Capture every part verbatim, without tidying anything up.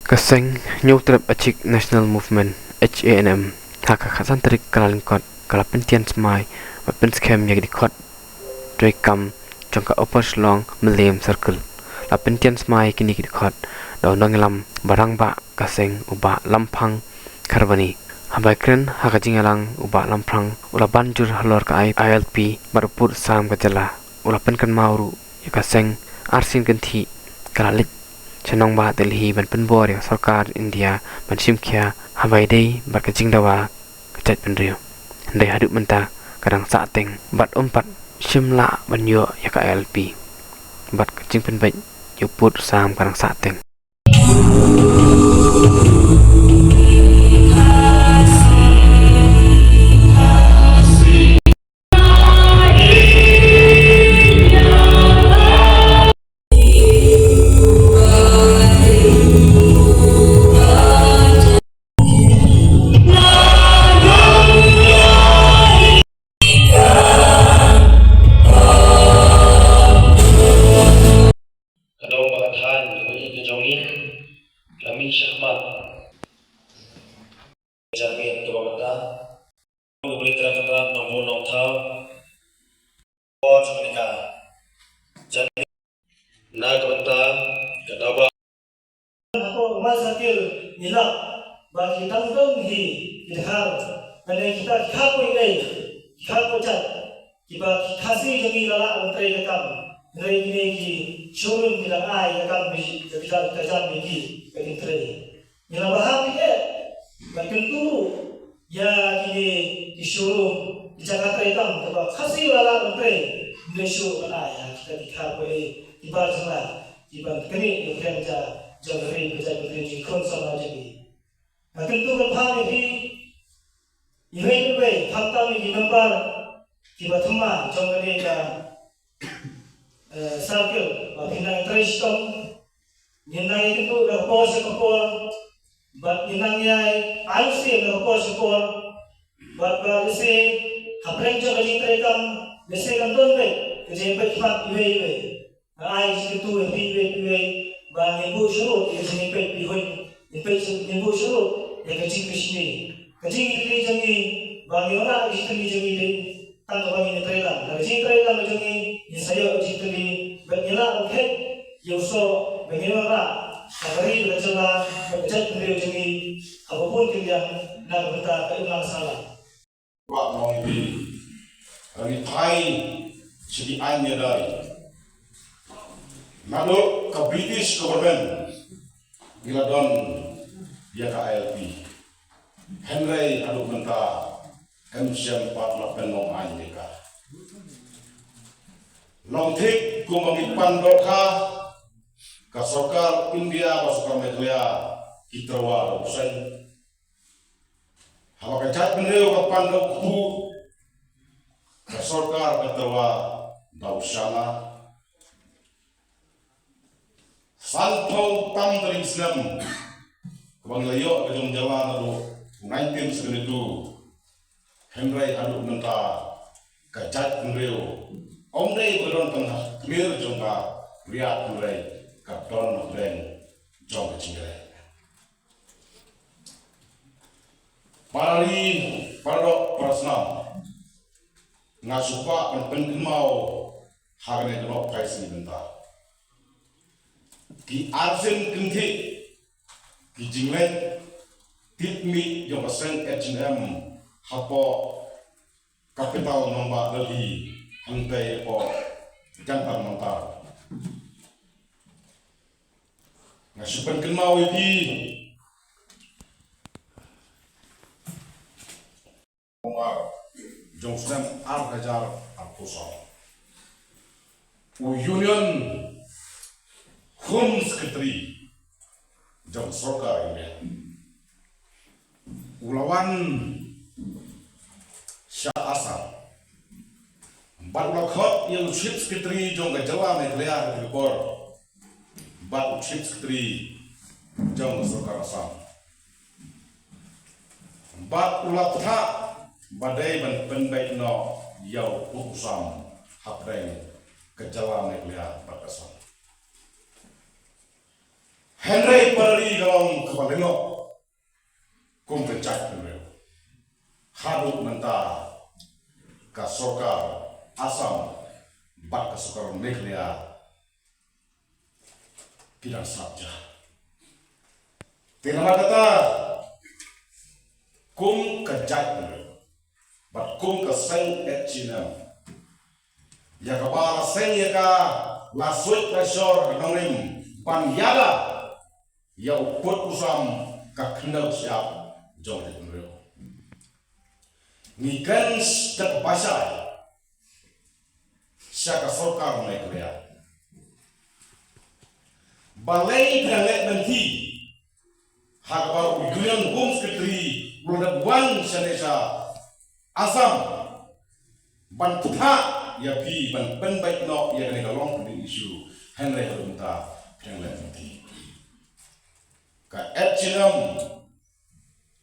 Ka seng Hynñiewtrep Achik National Movement, H A N M, ha ka khatsan tarik Kyllalyngkot ka la pyntian smai bad pynskhem ïa ki dkhot treikam jong ka Upper Shillong Mylliem Circle. La pyntian smai kine ki dkhot da u nongïalam ba rangbah ka seng u Bah Lamphang Kharbani. Haba kren ha ka jingïalang u Bah Lamphang u la ban jur halor ka I L P bad u pud sam ka jylla. U la pynkynmaw ruh ïa ka seng arsien kynthih ka la leit sha nongbah Delhi ban pynbor ïa ka sorkar India ban shim khia haba ïadei bad ka jingdawa ka jaitbynriew. Hynrei haduh mynta ka dang sahteng bad um pat shym lah ban ïoh ïa ka I L P bad ka jingpynbeit ïa u pud sam ka dang sahteng. Ka dong ba ka thaiñ kaba ïeit ka jong ngi ka mih shakhmat. Ka jingmut kaba mynta U Blei Trai Kynrad Nongbuh Nongthaw. Por jong ka jingmut na ka bynta ka daw ba hapoh Umla Circle ngi lap ba ki dang don hi ki dkhar, lane kita ki kha kawei ei, ki kha kawei jait, kiba ki Khasi jong ngi la lah ban trei ka kam. Hynrei kine ki showroom ki dang ai ka kam, ka jam ïa ki ba kin trei. Ngi la bha phi eh ban kyntu ïa kine ki showroom, ki jaka trei kam kaba Khasi la lah ban trei. Ym dei shuh ban ai ha kita ki kha kawei ei, kiba jylla, kiba kane ka pyrshah jong ka ri ka jaitbynriew jong ngi, khun samla jong ngi. Nga kyntu kynpham ïa phi iwei pa iwei, khamtam ïa ki member kiba thymmai jong kane ka eh, circle, ba phin nang trei shitom, ngin nang ïakynduh na ka por sha ka por, bad ngin nang ïai arsien na ka por sha ka por, bad ba lehse hapdeng jong ka jingtrei kam, lehse kan don beit ka jingpeit khmat iwei iwei. Nga ai jingkyntu ïa phi iwei iwei ba ngin buh shuh ïa ka jingpeit phi hun. Ngin peit shuh, ngin buh shuh ïa ka jingkyrkhu. Ka jingkyrkhu jong ngi ba ngin wanrah ka jingkyrkhu jong ngi dei tang kaba ngin trei lang. Da ka jingtrei lang jong ngi ngin sa ïoh ka jingkyrkhu. Bad ngin lah ban khet ïa u soh ba ngin wanrah ha ka ri, ka jylla, ka jaitbynriew jong ngi ha ka bun ki liang na ka bynta ka imlang sahlang. Kwah ong ïa phi, ngi phai sha ki aiñ ïadei. Naduh ka British government ngi la don ïa ka I L P. Hynrei haduh mynta ym shym pat la pynlong aiñ ïa ka. Long thik kumba ngi pan dohkha, ka sorkar India bad sorkar Meghalaya ki tyrwa da u seng. Haba ka jaitbynriew ka pan da u kpu, ka sorkar ka tyrwa da u shana. Sanphew tam tylli ki snem kaba ngi la ïoh ka jong jylla naduh u nineteen seventy-two. Hynrei haduh mynta ka jaitbynriew ym dei ba ka don tang ha khlieh jong ka riat, hynrei ka don hapdeng jong ka jingïaleh. Para ri, para doh, para snam, nga sngewbha ban pynkynmaw ha kane ka dohphai sngi mynta. Ki arsien kynthih ki jingleit tipmih jong ka seng H A N M hapoh capital nongbah Delhi, hangtei hapoh Jantar Mantar. Nga shu pynkynmaw ïa phi. Jong u snem ar hajar arphew saw, u Union Home Secretary jong sorkar India u la wan sha Assam. Bad u la khot ïa u Chief Secretary jong ka jylla Meghalaya ha kata ka por, bad u Chief Secretary jong ka sorkar Assam. Bad u la ktah ba dei ban pynbeit noh ïa u pud u sam hapdeng ka jylla Meghalaya bad Assam. Hynrei para ri ka long kaba lyngkot kum ka jaitbynriew. Haduh mynta ka sorkar Assam bad ka sorkar Meghalaya ki dang sap ja. Te namar kata kum ka jaitbynriew bad kum ka seng H N M, ïa kaba la seng ïa ka, la suid la shor ka nongrim ban ïada ïa u pud u sam, ka khyndew shyiap jong ka jaitbynriew. Ngi kren stet ba shai sha ka sorkar Meghalaya. Balei phi dang leh lynti ha kaba u Union Home Secretary u la dep wan shane sha Assam ban phah ïa phi ban pynbeit noh ïa kane ka long pending issue, hynrei haduh mynta phi dang leh lynti. Ka H N M,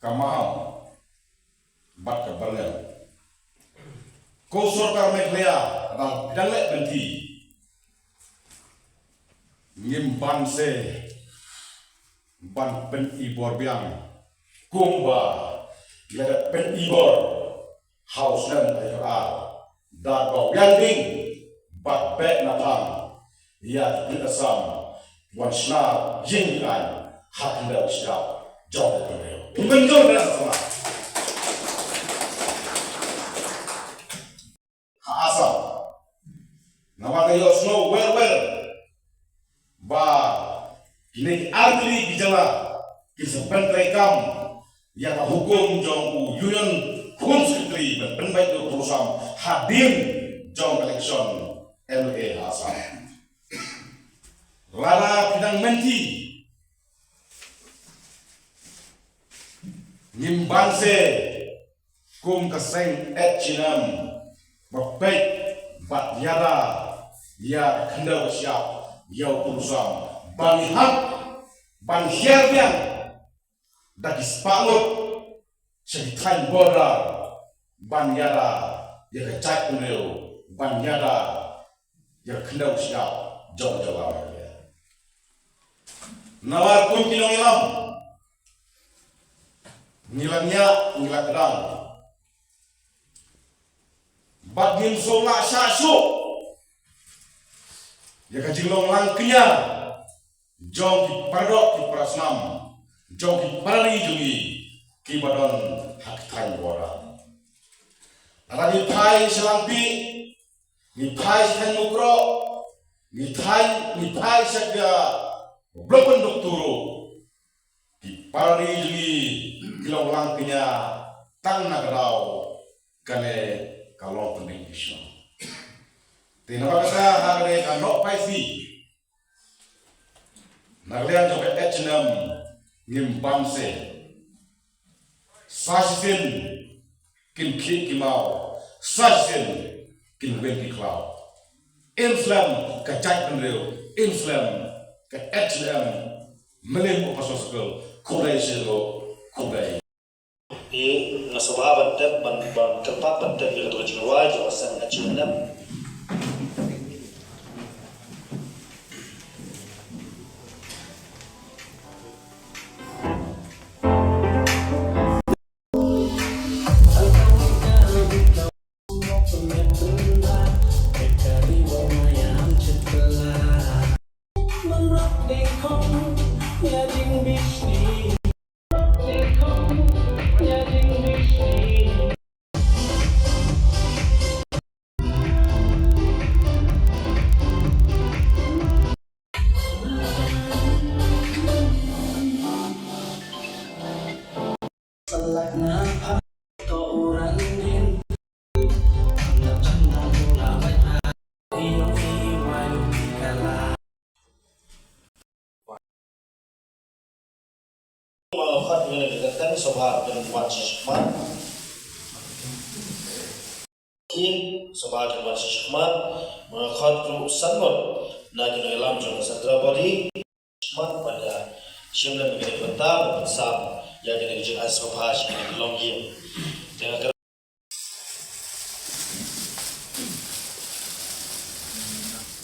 ka Maham bad ka Byrngem, ko sorkar Meghalaya, dang dang leh lynti, ngim banse ban pyni bor biang kumba la dep pyni bor ha u snem ar hajar ar, da ba wiang ding bad beh na thang ïa ki pulit Assam wan shna ïing aiñ ha khyndew shyiap jong ka jaitbynriew. Phi mynjur ne em? Ha Assam, namar ka ïohsngew wer wer ba kine ki artylli ki jylla ki sa pyntreikam ïa ka hukum jong u Union Home Secretary ban pynbeit ïa u pud u sam hadien jong ka election M L A ha Assam. Lada phi dang mynti, ngim banse kum ka seng H N M ba peit bad ïada ïa ka khyndew ka shyiap, ïa u pud u sam, ba ngi hap ban hiar biang da ki spah ngut sha ki thaiñ border ban ïada ïa ka jaitbynriew, ban ïada ïa ka khyndew shyiap jong ka jylla Meghalaya. Namar kum ki nongïalam, ngi la ñiah, ngi la kdang, bad ngim sngewlah shah shuh ïa ka jinglong lang kñia jong ki paradoh ki parasnam, jong ki para ri jong ngi kiba don ha ki thaiñ border. Lada ngi phai sha Langpih, ngi phai sha thaiñ Mukroh, ngi phai, ngi phai sha ka block Byndukturu, ki para ri jong ngi ki long lang kñia tang na ka daw kane ka long pending issue. Te namar kata ha kane ka Nohphaisi, na ka liang jong ka H N M ngim banse. Sa shisien kin khih ki maw, sa shisien kin weng ki khlaw. Im slem ka jaitbynriew, im slem ka H N M, Mylliem Upasong Circle, khublei shibun, khublei. Nga sngewbha ban tep, ban, ban kyrpad ban tep ïa ka jingrwai jong ka seng H N M. Nga khot ïa kane ka kyrteng sngewbha kin wan sha shakhmat. Ki sngewbha kin wan sha shakhmat. Nga khot ruh san ngut na ki nongïalam jong ka Central Body. Shakhmat ban ïa shim lem ïa kane ka bynta ban pynsam ïa kane ka jingai sngewbha sha kine ki longïing.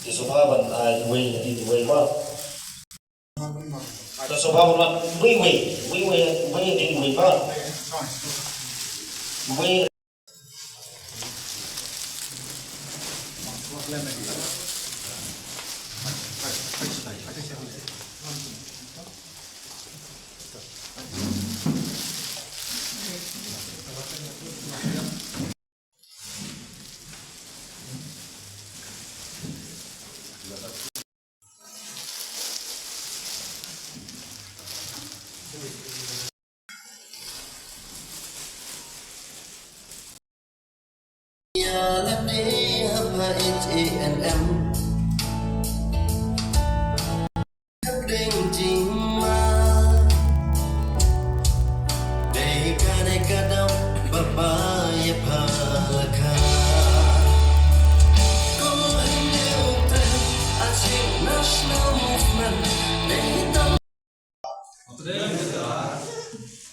Te sngewbha ban ai iwei na iwei ma. Sabha urat wei wei, wei wei, wei ding wei ba. Wei.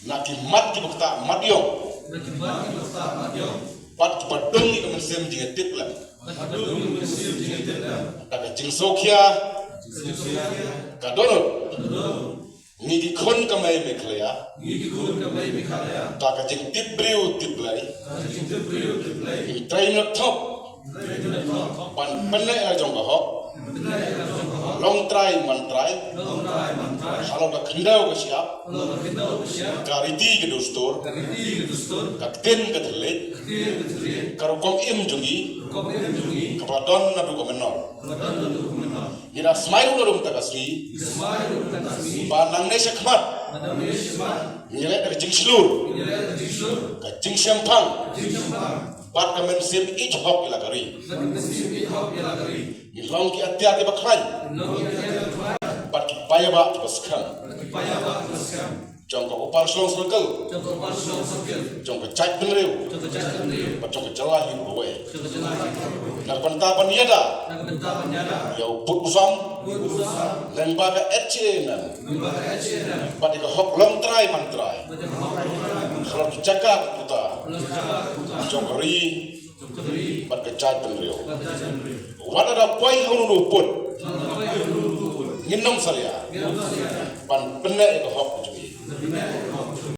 Na ki mat kiba ktah mat ïong. Bad kiba dung ïa ka mynsiem jingïatiplem. Da ka jingsngewkhia ka dohnud. Ngi ki khun ka Meghalaya. Da ka jingtip briew tip Blei. Ngin trei nongthop ban pynneh la jong ka hok. Long trai man trai. Halor ka khyndew ka shyiap. Ka riti ka dustur. Ka ktien ka thylliej. Ka rukom im jong ngi. Kaba la don naduh ka mynnor. Ngi da smai ruh naduh mynta ka sngi. Ba nangne shakhmat. Ngi leh da ka jingshlur. Ka jingshemphang. Bad ka mynsiem ïeit hok ïa la ka ri. Ngi long ki atiar kiba khlaiñ. Bad ki paidbah kiba skhem. Jong ka Upper Shillong Circle. Jong ka jaitbynriew. Bad jong ka jylla hi baroh. Na ka bynta ban ïada ïa u pud u sam lyngba ka H A N M. Bad ïa ka hok long trai man trai. Halor ki jaka ki puta jong ka ri bad ka jaitbynriew. Wat la da poi ha uno uno u pud, ngin ym salia ban pynneh ïa ka hok jong ngi.